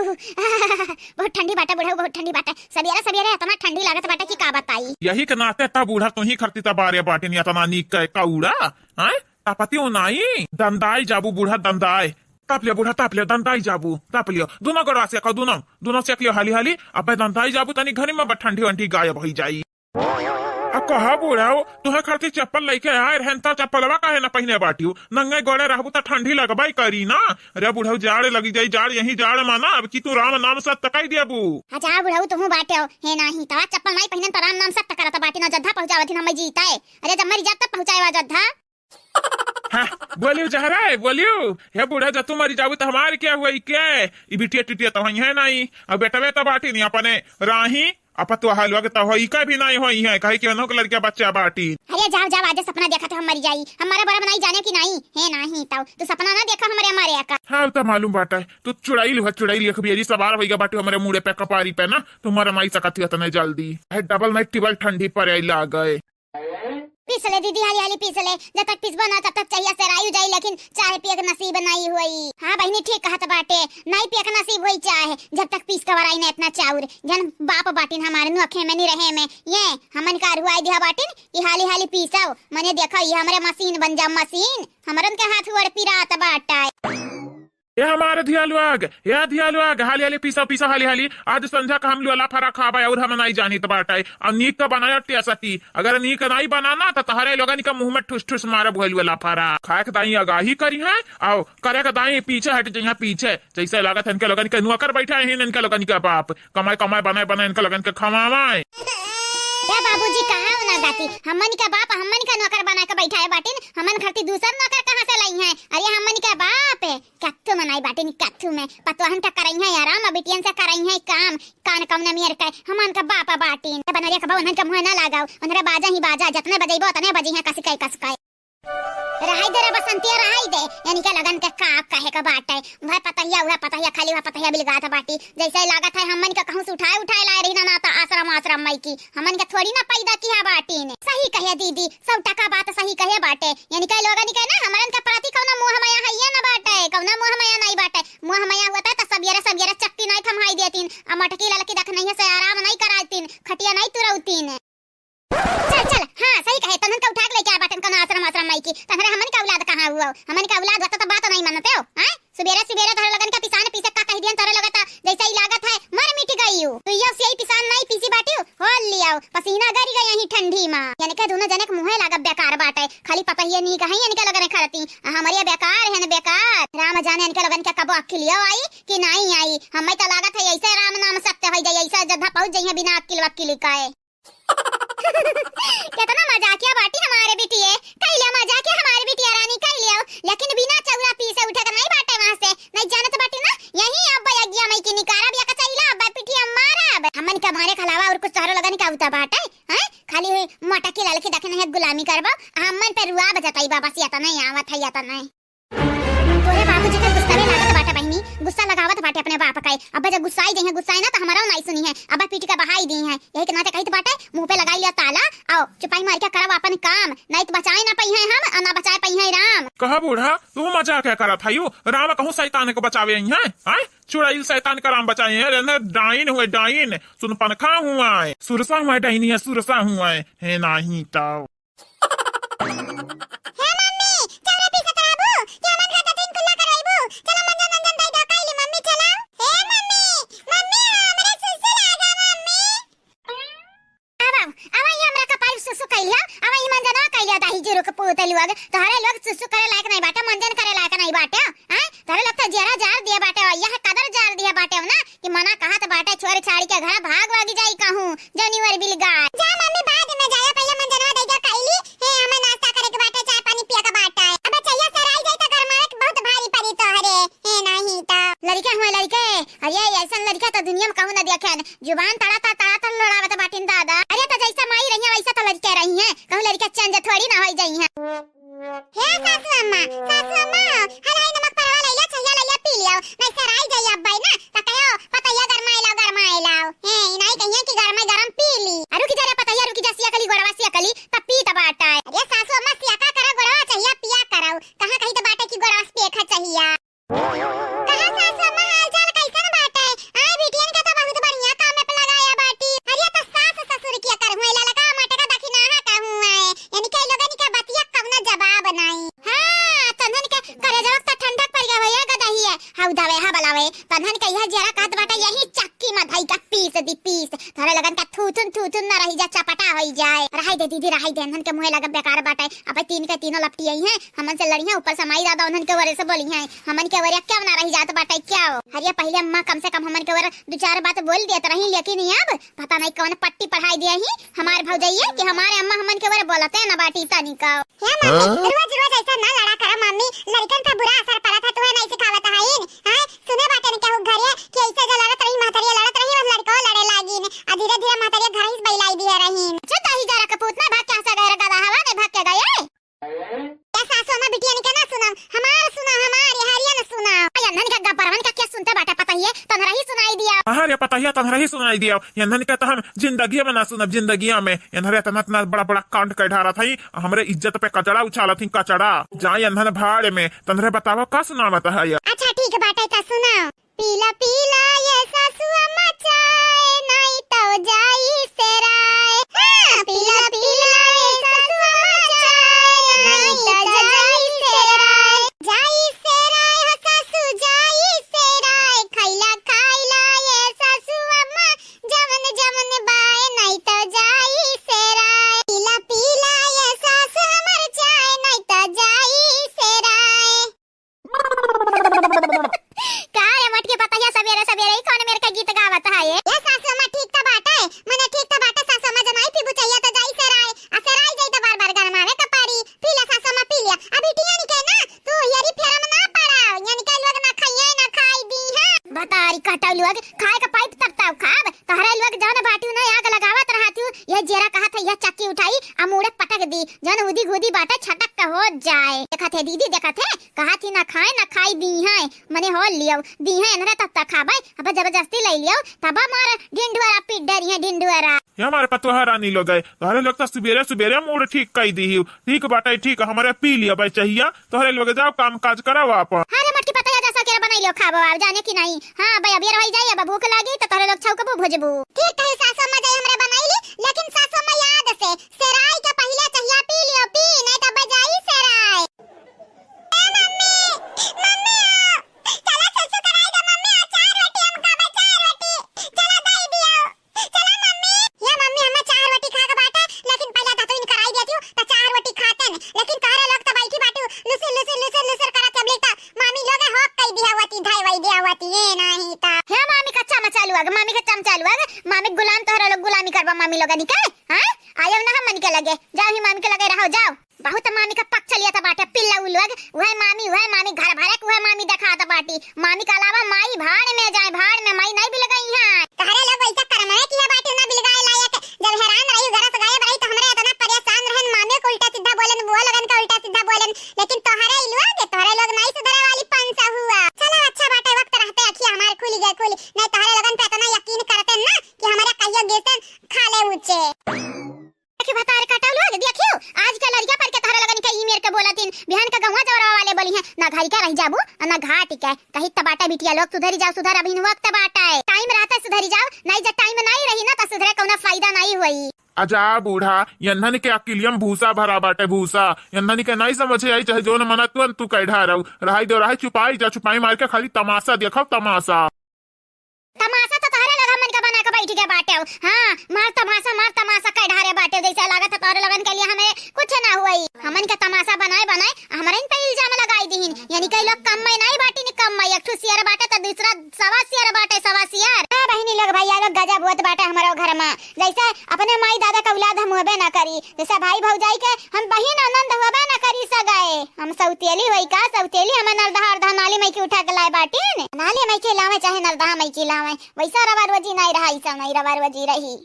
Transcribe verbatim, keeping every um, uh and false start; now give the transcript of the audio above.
बहुत ठंडी बाटे बुढ़ऊ, बहुत ठंडी बाटे। सबेरे सबेरे इतना ठंडी लागत बाटे कि का बताई। यही के नाते त बूढ़ा तुही खरती त बारे बाटिन इतना नीक के कौड़ा, हैं? तपतियो नाई, दंदाई जाबू बूढ़ा, दंदाई। तप लियो बूढ़ा, तप लियो, दंदाई जाबू, तप लियो। दुनो गोड़वा सेको, दुनो, दुनो सेक लियो हाली हाली। अबे दंदाई जाबू तनी घरी में, बस ठंडी वंडी गायब होई जाई। अब कहा बूढ़ऊ, तुहे खातिर चप्पल लइके आए रहन, त चप्पलवा काहे ना पहिने बाटियो? नंगे गोड़े रहबू त ठंडी लगबई करी ना। अरे बूढ़ऊ, जाड़ लगी जाई, जाड़ यही जाड़ माना, अब की तू राम नाम सत्य कई देबू। अच्छा बूढ़ऊ, तुहू बाटे हो, हे नाही, तवा चप्पल नाही पहिनन त राम नाम सत्य करत बाटी ना, अयोध्या पहुँचावत ही ना मैं जीता है। अरे जब मरी जात तब पहुँचाए अयोध्या। हाँ, बोलियो जहरा है, बोलियो। हे बूढ़ा, जब तू मरी जाबू त हमार क्या हुआ, ई क्या है? ई बिटिया टिटिया त होई है नाही, अब बेटवे त बाटी नहीं अपने राही। अब तो हाल वक्त होई का भी नाई होई है, काहे कि उन्हों के लड़किया बच्चा बाटी। अरे जाओ, जाओ, आज सपना देखा था हम मरी जाई, हमारा बड़ा बनाई जाने की नाई है, नाही ताऊ, तू सपना ना देखा हमारे, हमारे आका। हाँ, तो मालूम बाटा है, तू चुड़ैल हुआ, चुड़ैल एक बेरी सवार होई गया बाटू हमारे मुड़े पे, कपारी पे ना, तुम्हारा माई सकत हुआ तने जल्दी है, डबल नाइट टिबल ठंडी पर आई लागे। पीस ले दीदी, हाली हाली पीस ले, जब तक पीसबो ना तब तक चाहिए सेराई जाई, लेकिन चाय पिए के नसीब नहीं होई। हाँ बहिनी, ठीक कहत बाटे, नहीं पिए के नसीब होई चाय, जब तक पीस के वराई ना इतना चाउर। जन बाप बाटिन हमारे नुखे में नहीं रहे में, ये हमन का अरुआई दिया बाटिन कि हाली हाली पीसो, मने देखो ये हमरे मशीन बन जा मशीन, हमरन के हाथ गोड़ पिरात बाटे। ए हमारे धिया लोग, ए धिया लोग, हाली हाली पीसा, पीसा हाली हाली। आज संझा का हम लोला फरा खाबे और हम नाई जानित बाटे। और नीक का बनाया टेसटी, अगर नीक नाई बनाना तो तहरे लोगन का मुंह में ठुस ठुस मारब हुए लोला फरा। खाए के दाई आगाही करी है, आओ करे के दाई पीछे हट जइहा पीछे। जैसे लागत है इनके लोगन के नौकर बैठा है इनके लोगन के बाप, कमाए कमाए बनाए बनाए इनके लोगन के खवावाए। ए बाबूजी, कहाँ ना गाती, हमन के बाप हमन के नौकर बना के बैठा है बाटिन, हमन खातिर दूसर नौकर कहाँ से लाई है? अरे हमन के बाप है, कत्थू में नाई बाटिन, कत्थू में। पतोहन का करइहैं आराम, बिटियन से करइहैं काम। कान कौन मेर के, हमन का बाप बाटिन। बनरिया का बहू, उन्हन के मुँह ना लगाओ, उन्हरे बाजा ही बाजा, जतने बजइबो, उतने बजिहैं, कसके, कसके। रहाई दे रे बसंतिया, रहाई दे। यानी के लगन के का कहे के बाटे। वह पतहिया, वह पतहिया, खाली वह पतहिया बिलगात बाटी। जैसे लागत है हमन के कहूँ से उठाए, उठाए लाए रही ना, ना तो आश्रम, आश्रम मई की। हमन के थोड़ी ना पैदा किहा बाटिन। सही कहे दीदी, सौ टका बात सही कहे बाटे। यानी के लोगन के ना, हमरन के प्रति कौनो मोह माया है ये ना बाटे, कौनो मोह माया नहीं बाटे। मोह माया होता तो सबेरे सबेरे चक्की नहीं थमाई देतीन, आ मटकी ललकी दखनैया से आराम नहीं करातीन, खटिया नहीं तुरौतीन। चल चल, हाँ सही कहे, तन्हन का उठा के लेके आ बाटन कौनो आश्रम, आश्रम नहीं की, तन्हरे हमन का औलाद कहाँ हुआ? हमन का औलाद होता तो बात नहीं मानते हो, हैं? सुबेरे सुबेरे तोहरे लोगन के पिसान पीसे का कह दियन, तोहरे लोग त जैसे ही लागत है मर मिट गई हो। तू यो सियाई पिसान नहीं पीसी बाटियो, हो लियाओ, पसीना गरी गई यहीं ठंडी मा। इनके दोनों जने के मुँहे लागब बेकार बाटे, खाली पतहिए नीक है इनके लोगन खरती, आ हमरे बेकार है न बेकार। राम जाने इनके लोगन के कबो अक्किलियो आई कि नहीं आई। हमें तो लागत है ऐसे राम नाम सत्य हो जाए, ऐसे अयोध्या पहुँच जाइए बिना अक्किल वक्किल काए। केतना मजाकिया बाटी हमारे बिटिये, कइले मजाकिया हमारे बिटिया रानी, कइले। लेकिन बिना चौरा पीसे उठे के नहीं बाटे वहाँ से, नहीं जानत बाटी ना, यही अब अगिया मई की निकारब या कचैला अब पिठिया मारब। हमन के मारे के अलावा और कुछ तोहरो लगन के उता बाटे, हैं? खाली हुई मोटा की ललकी देखे नहीं गुलामी करबो, हमन पे रुआब जताई बा, बस या तो नहीं आवत है, या तो नहीं। तोरे बाबूजी के गुस्सा में लागत बाटे बहिनी, गुस्सा लगावत बाटे अपने बाप का। अब जब गुस्साई जइहे, गुस्साई ना तो हमारा नाई सुनी है, अब पीट के बहाई दी है। यही के नाते कहित बाटे, मुंह पे लगाई लिया ताला, आओ चुपाई मार के करब अपन काम, नहीं तो बचाए ना पई है हम, और ना बचाए पई है राम। कहा बूढ़ा, तू मजाक करत हयू? राम कहूँ शैतान को बचावे आई है, हैं? चुड़ैल शैतान का राम बचाए हैं, रहने डाइन हुए डाइन, सुन पनखा हुआ है, सुरसा हुआ है डाइनी है, सुरसा हुआ है, है नाही तो। हे मम्मी, चल रे पीछे तो आबू, कि हमन घर का दिन खुला करवाइबू। चलो मंजन मंजन दाई डकाई ली मम्मी, चलो। हे मम्मी, मम्मी, हमरा सुसु लागा मम्मी। आवा, आवा, ये हमरा कपाल सुसु कइलिया, आवा, ये मंजना कइलिया, दाही जुरु के पूते लोग, तोहरे लोग सुसु करे लायक नहीं बाटे, मंजन करे लायक नहीं बाटे, हैं? तोहरे लोग तो जरा जार दिए बाटे, यह कदर जार दिए बाटे ना, कि मना कहत बाटे छोड़ छाड़ी के घर भाग वागी जाई कहूँ, जौनी वर बिलगा। जा मम्मी, बाद में जाया, पहले मंजनवा दे जा कइली। हे, हमें नाश्ता करे के बाटे, चाय पानी पिए के बाटे। अबे चहिया सराई जाई त गरमावे के बहुत भारी पड़ी तोहरे। हे, नाही त। लड़के हुए लड़के, अरे ऐसन लड़के तो दुनिया में कहूँ ना देखे। जुबान तड़ा तड़, तड़ा तड़ लड़ावत बाटिन दादा। अरे तो जैसा माई रही है वैसा तो लड़के रही हैं, कहूँ लड़के चेंज थोड़ी ना हो जाई हैं। हे सासू अम्मा, सासू अम्मा, हलाई नमक परवा लइला, छहिया लइला, पी लियाओ, नहीं सराई जाई अब्बे ना, त कहो, "पतैया गरमाए लाओ, गरमाए लाओ।" हे, ई नहीं कहिए कि गरमे गरम पी ली। अरु की जा रे पतैया, रुकी जा, सिया कली, गोड़वा सिया कली, तब पी तब बाटा है। अरे सासू अम्मा, सिया का करा गोड़वा, छहिया पिया करो, कहाँ कही तो बाटे कि गोड़वा से पेखा छहिया। कहा सासू अम्मा, हाल चाल कैसन बाटे? उदावे हा बलावे, तन्हन के यह जेरा कहत बाटे, यही चक्की में धई के पीस दी, पीस। तोहरे लोगन का थूथुन, थूथुन न रही जा, चपटा होई जाए। रहाई दे दीदी, रहाई दे, इन्हन के मुँहे लगे बेकार बाटे। अब तीन के तीनों लपटी आई हैं, हमन से लड़ी हैं, ऊपर से माई दादा उन्हन के वरे से बोली हैं, हमन के वरे क्यों ना रही जात बाटे, क्या हो? अरे पहले अम्मा कम से कम हमन के वरे दो चार बात बोल देत रही, लेकिन अब पता नहीं कौन पट्टी पढ़ाई दिया ही हमार भौजैया कि हमारे अम्मा हमन के वरे बोलते न बाटी तनिका। हे मम्मी, हाँ? रोज रोज ऐसा ना लड़ा करा मम्मी, लड़कन का बुरा असर पड़त है, तुहे नहीं सिखावत हईन, हैं? सुने बाटे न केहू घरे कि ऐसे जो लड़त रही महतरिया लड़त रही, बस लड़को लड़े लागिन, आ धीरे धीरे महतरिया घर ही से बैलाई दिए रहीन। अच्छा ताही जरा कपूत ना भाग के हंसा गए रे गदा हवा ने भाग के गए। ए सासू अम्मा बिटिया निके ना सुनाओ, हमार सुनाओ, हमार ये हरिया न सुनाओ। आ यन्हन के गब्बरवन का क्या सुनते बाटे पतहिए, तन्हरा ही सुनाई दिया। हाँ रे पतहिया, तन्हरा ही सुनाई दिया। यन्हन के तो हम जिंदगिया में ना सुनब, जिंदगिया में। यन्हरे इतना, इतना बड़ा, बड़ा कांड कर ढारत हई, हमरे इज्जत पे कचड़ा उछालत ही, कचड़ा। जा यन्हन भाड़ में, तन्हरे बतावा का सुनावत है ये। अच्छा ठीक बाटे, तो सुनाओ। पीला पीला ये सासु अम्मा चाय, नाई तो जाई सेराय। हाँ, पीला पीला ये सासु अम्मा चाय, नाई तो जाई सेराय। जाई सेराय हो सासु, जाई सेराय। खैला खाइला ये सासु अम्मा, जवन जवन बाय, नाई तो जाई सेराय। पीला पीला ये सासु अम्मा चाय, नाई तो जाई सेराय। का रे मोटकी पतहिया, सबेरे सबेरे ई कौन मेर के गीत गावत है ये? ए सासु अम्मा, ठीक त बाटे, मने ठीक त बाटे सासु अम्मा, जनाई पीबू चाहिए त जाई सेराय, आ सेराय जाई त बार बार गरमावे के पड़ी। पी ले सासु अम्मा, पी लिया। अभी टियन के ना, तू यरी फेरा में ना पड़ा, यन के लोग ना खाइए, ना खाई दी है। बतारी कटौ लोग, खाए के पाइप तब ताऊ खाब, तहरे लोग जौन बाटी ना आग लगावत रहत हूँ, यह जेरा कहत है, यह चक्की उठाई, आ मूड़े पटक दी, जौन उदी गुदी बाटे छटक के हो जाए। देखत है दीदी, देखत है, कहत ही ना खाए, ना खाई दी है, मने हो लियो, दी है इनरे तब तक खाबे, अब जबरदस्ती ले लियो, तब मार ढिंढुआरा पीट डरी है, ढिंढुआरा। ये हमारे पतोहा रानी लोग है, तोहरे लोग तो सुबेरे सुबेरे मूड ठीक कई दी ही। ठीक बाटे, ठीक, हमारे पी लिया भाई चाहिए, तोहरे लोग जाओ काम काज करो आप। हाँ रे मोटकी पतैया, जैसा केरा बनाई लियो खाबो आप, जाने की नहीं। हाँ भाई, अब ये रही जाई, अब भूख लागी तो तोहरे लोग छौकबू भुजबू। ठीक कही सासू अम्मा, जाई हमरे बनाई ली, लेकिन सासू अम्मा याद से सेराय के पहिले चाहिए पी लियो, पी, नहीं तो बजाई सेराय। ए मम्मी, मम्मी, चला ससुर कराई दे मम्मी, आ चार रोटी हम खाबे, चार रोटी। चला दई दियो। चला मम्मी। ये मम्मी, हमें चार रोटी खा के बाटे, लेकिन पहले तो तू इनकर आई देती हूँ, तो चार रोटी खाते न। लेकिन तोहरे लोग तो बैठी बाटू, लुसुर, लुसुर, लुसुर, लुसुर करत, जब लेता मामी लोग होक कई दिया होती, धाई वई दिया होती, ये नहीं तो। हे मामी का चमचा लुआग, मामी का चमचा लुआग, मामी गुलाम तोहरे लोग गुलामी करबा मामी लोगनी के, हाँ? आयो ना हमन के लगे, जाओ ही मामी के लगे रहो, जाओ। बहुत मामी का पक्ष लिया था बाटे, पिल्ला उ लोग, वह मामी, वह मामी घर भरे, वह मामी दिखात बाटी। मामी का अलावा माई भाड़ में जाए, भाड़ में, माई नहीं बिलगई है। तहरे लोग वैसा कर्म है कि यह बाटी ना बिलगाए लायक। जब हैरान रही, घर से गायब रही, तो हमरे इतना परेशान रहन, मामी को उल्टा सीधा बोलन, बुआ लोगन का उल्टा सीधा बोलन, लेकिन तोहरे ही लोग, तोहरे लोग नहीं सुधरे वाली पंच हुआ। चलो अच्छा बाटे, वक्त रहते अखिया हमारे खुली गए, खुली, नहीं तोहरे लोगन पे इतना यकीन करते ना कि हमारे कहियो गिरते खा ले ऊंचे। देखी भतार कटौलू, देखियो, आज के लड़िया पर के तहरा लगन के ई मेर के बोलत इन, बिहान के गौवा जवरवा वाले बोली हैं, ना घर के रह जाबू, आ ना घाट के, कही त बाटे बिटिया लोग, सुधरी जाओ, सुधर अभी वक्त बाटे, टाइम रहते सुधरी जाओ, नहीं जब टाइम नहीं रही ना, त सुधरे कौनो फायदा नहीं होई। अजा बूढ़ा, यन्हन के अकिलियम भूसा भरा बाटे, भूसा, यन्हन के नहीं समझे आई, चाहे जोन मना तुरंत तू कह ढारऊ, रहाई दो, रहाई, चुपाई जा, चुपाई मार के खाली तमाशा देखो, तमाशा। तमाशा तो तोहरे लोग हमन का बना के बैठ गए बाटे हो। हाँ, मार तमाशा, मार तमाशा कह ढारे बाटे हो, जैसे लागत है तोहरे लोगन के लिए हमें कुछ ना हुई। हमन का तमाशा बनाए बनाए हमरे इन पे इल्जाम लगाई दीहिन, यानी कई लोग कम में नहीं बाटी, नहीं कम में, एक ठो सियर बाटे तो दूसरा सवा सियर बाटे, सवा सियर। हाँ बहिनी लोग, भैया लोग, गजब होत बाटे हमारे घर में, जैसे अपने माई दादा का औलाद हम होबे ना करी, जैसे भाई भौजाई के हम बहिन ननद होबे न करी सगाए। हम सौतेली होई का? सौतेली हमें नरदहा अरदहा नाली मई के उठा के लाए बाटिन। नाली मई के लावे चाहे नरदहा मई के लावे, वैसा रवा रोजी नहीं रहा, ऐसा नहीं रवा रोजी रही।